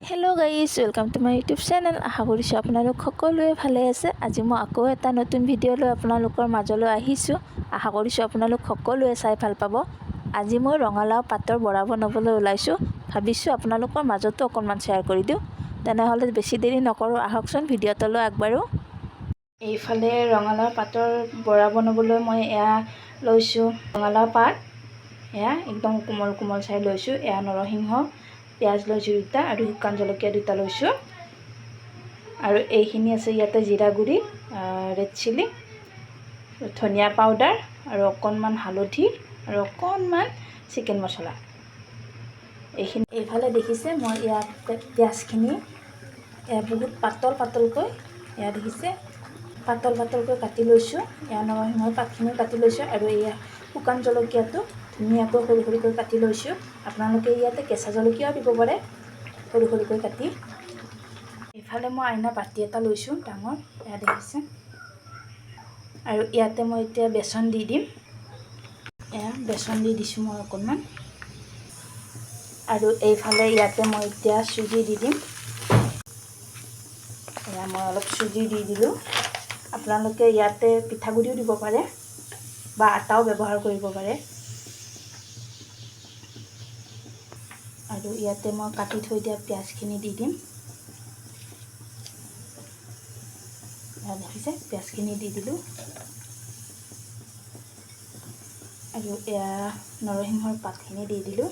Hello guys, welcome to my YouTube channel. আশা কৰিছোঁ আপোনালোক সকলোৱে ভালে আছে। আজি মই আকৌ এটা নতুন ভিডিঅ' লৈ আপোনালোকৰ মাজলৈ আহিছোঁ। আশা কৰিছোঁ আপোনালোক সকলোৱে চাই ভাল পাব। আজি মই ৰঙালাও পাতৰ বৰা বনাবলৈ ওলাইছোঁ। ভাবিছোঁ আপোনালোকৰ মাজতো অকণমান শ্বেয়াৰ কৰি দিওঁ। তেনেহ'লে বেছি দেৰি নকৰোঁ, আহকচোন ভিডিঅ'টোলৈ আগবাঢ়োঁ। এইফালে ৰঙালাও পাতৰ বৰা বনাবলৈ মই এয়া লৈছোঁ ৰঙালাও পাত, এয়া একদম কোমল কোমল চাই লৈছোঁ। এয়া নৰসিংহ, পিঁয়াজ লৈছোঁ দুটা আৰু শুকান জলকীয়া দুটা লৈছোঁ। আৰু এইখিনি আছে ইয়াতে জিৰা গুড়ি, ৰেড চিলি, ধনিয়া পাউডাৰ আৰু অকণমান হালধি আৰু অকণমান চিকেন মছলা এইখিনি। এইফালে দেখিছে, মই ইয়াত পিঁয়াজখিনি এয়া বহুত পাতল পাতলকৈ, এয়া দেখিছে, পাতল পাতলকৈ কাটি লৈছোঁ। এয়া নৰসিংহৰ পাতখিনিও কাটি লৈছোঁ আৰু এয়া শুকান জলকীয়াটো ধুনীয়াকৈ সৰু সৰুকৈ কাটি লৈছোঁ। আপোনালোকে ইয়াতে কেঁচা জলকীয়াও দিব পাৰে সৰু সৰুকৈ কাটি। এইফালে মই আইনা বাতি এটা লৈছোঁ ডাঙৰ, এয়া দেখিছে। আৰু ইয়াতে মই এতিয়া বেচন দি দিম। এয়া বেচন দি দিছোঁ মই অকণমান। আৰু এইফালে ইয়াতে মই এতিয়া চুজি দি দিম। এয়া মই অলপ চুজি দি দিলোঁ। আপোনালোকে ইয়াতে পিঠাগুড়িও দিব পাৰে বা আটাও ব্যৱহাৰ কৰিব পাৰে। আৰু ইয়াতে মই কাটি থৈ দিয়া পিঁয়াজখিনি দি দিম। দেখিছে, পিঁয়াজখিনি দি দিলোঁ। আৰু এয়া নৰসিংহৰ পাতখিনি দি দিলোঁ,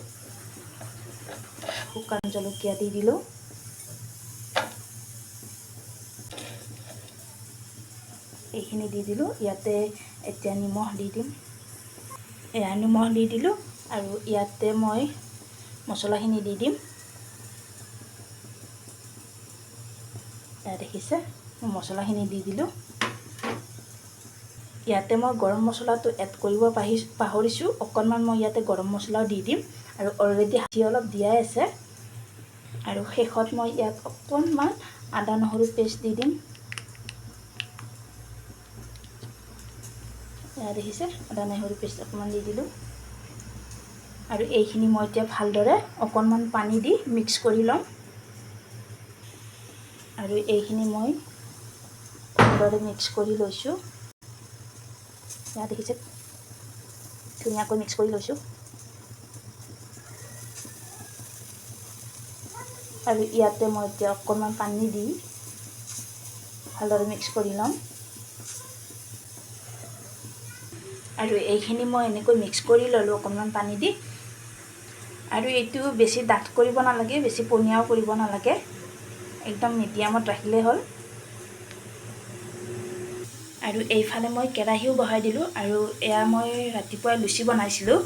শুকান জলকীয়া দি দিলোঁ। এইখিনি দি দিলোঁ। ইয়াতে এতিয়া নিমখ দি দিম। এয়া নিমখ দি দিলোঁ। আৰু ইয়াতে মই মছলাখিনি দি দিম। এয়া দেখিছে, মই মছলাখিনি দি দিলোঁ। ইয়াতে মই গৰম মছলাটো এড কৰিব পাহৰিছোঁ। অকণমান মই ইয়াতে গৰম মছলাও দি দিম। আৰু অলৰেডি হালধি অলপ দিয়াই আছে। আৰু শেষত মই ইয়াত অকণমান আদা নহৰু পেষ্ট দি দিম। এয়া দেখিছে, আদা নহৰু পেষ্ট অকণমান দি দিলোঁ। আৰু এইখিনি মই এতিয়া ভালদৰে অকণমান পানী দি মিক্স কৰি ল'ম। আৰু এইখিনি মই ভালদৰে মিক্স কৰি লৈছোঁ। এয়া দেখিছে, ধুনীয়াকৈ মিক্স কৰি লৈছোঁ। আৰু ইয়াতে মই এতিয়া অকণমান পানী দি ভালদৰে মিক্স কৰি ল'ম। আৰু এইখিনি মই এনেকৈ মিক্স কৰি ল'লোঁ অকণমান পানী দি। আৰু এইটো বেছি ডাঠ কৰিব নালাগে, বেছি পনীয়াও কৰিব নালাগে, একদম মিডিয়ামত ৰাখিলেই হ'ল। আৰু এইফালে মই কেৰাহীও বহাই দিলোঁ। আৰু এয়া মই ৰাতিপুৱাই লুচি বনাইছিলোঁ,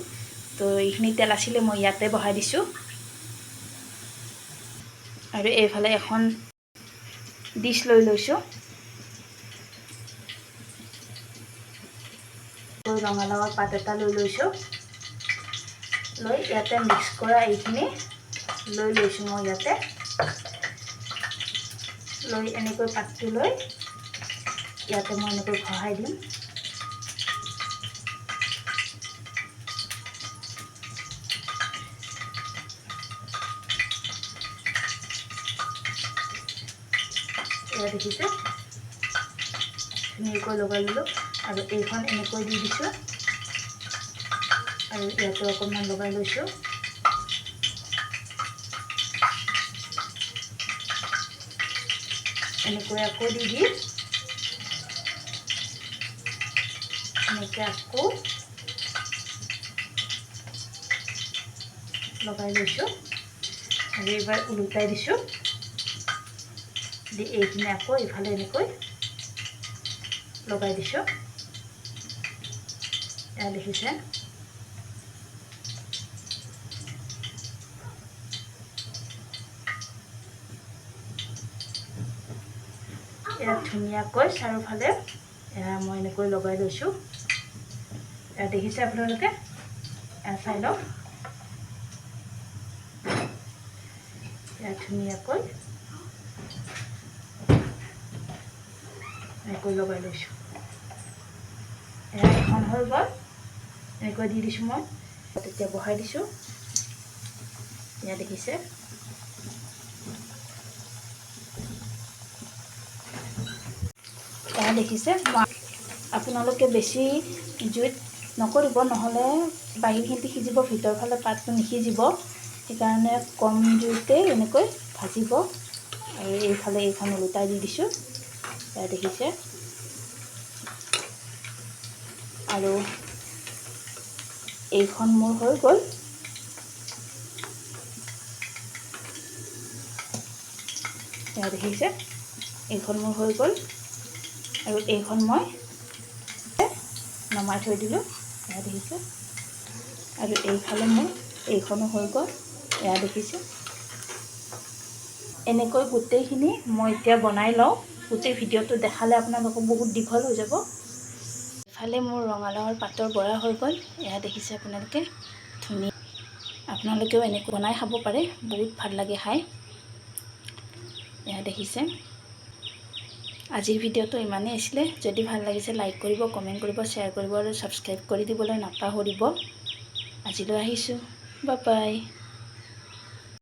তো এইখিনি তেল আছিলে, মই ইয়াতে বহাই দিছোঁ। আৰু এইফালে এখন ডিছ লৈ লৈছোঁ। ৰঙালাওৰ পাত এটা লৈ লৈছোঁ। লৈ ইয়াতে মিক্স কৰা এইখিনি লৈ লৈছোঁ মই ইয়াতে। লৈ এনেকৈ পাতটো লৈ ইয়াতে মই এনেকৈ ঘঁহাই দিম। এয়া দেখিছে, ধুনীয়াকৈ লগাই ল'লোঁ। আৰু এইখন এনেকৈ দি দিছোঁ। আৰু ইয়াতে অকণমান লগাই লৈছোঁ। এনেকৈ আকৌ দি দি এনেকৈ আকৌ লগাই লৈছোঁ। আৰু এইবাৰ ওলোটাই দিছোঁ। দি এইখিনি আকৌ এইফালে এনেকৈ লগাই দিছোঁ। এয়া দেখিছে, এয়া ধুনীয়াকৈ চাৰিওফালে এয়া মই এনেকৈ লগাই লৈছোঁ। এয়া দেখিছে আপোনালোকে, এয়া চাই লওক। এয়া ধুনীয়াকৈ এনেকৈ লগাই লৈছোঁ। এয়া এখন হৈ গ'ল। এনেকৈ দি দিছোঁ মই। তেতিয়া বহাই দিছোঁ। এয়া দেখিছে। এয়া দেখিছে, আপোনালোকে বেছি জুইত নকৰিব, নহ'লে বাহিৰখিনি সিজিব, ভিতৰ ফালে পাতটো নিসিজিব। সেইকাৰণে কম জুইতে এনেকৈ ভাজিব। আৰু এইফালে এইখন ওলোটাই দি দিছোঁ। এয়া দেখিছে, আৰু এইখন মোৰ হৈ গ'ল। এয়া দেখিছে, এইখন মোৰ হৈ গ'ল। আৰু এইখন মই নমাই থৈ দিলোঁ। এয়া দেখিছে, আৰু এইফালে মোৰ এইখনো হৈ গ'ল। এয়া দেখিছে, এনেকৈ গোটেইখিনি মই এতিয়া বনাই লওঁ। গোটেই ভিডিঅ'টো দেখালে আপোনালোকক বহুত দীঘল হৈ যাব। ইফালে মোৰ ৰঙালাওৰ পাতৰ বৰা হৈ গ'ল। এয়া দেখিছে আপোনালোকে, ধুনীয়া। আপোনালোকেও এনেকৈ বনাই খাব পাৰে, বহুত ভাল লাগে খাই। এয়া দেখিছে, আজিৰ ভিডিঅ'টো ইমানেই আছিলে। যদি ভাল লাগিছে লাইক কৰিব, কমেণ্ট কৰিব, শ্বেয়াৰ কৰিব আৰু ছাবস্ক্ৰাইব কৰি দিবলৈ নাপাহৰিব। আজিলৈ আহিছোঁ, বাই বাই।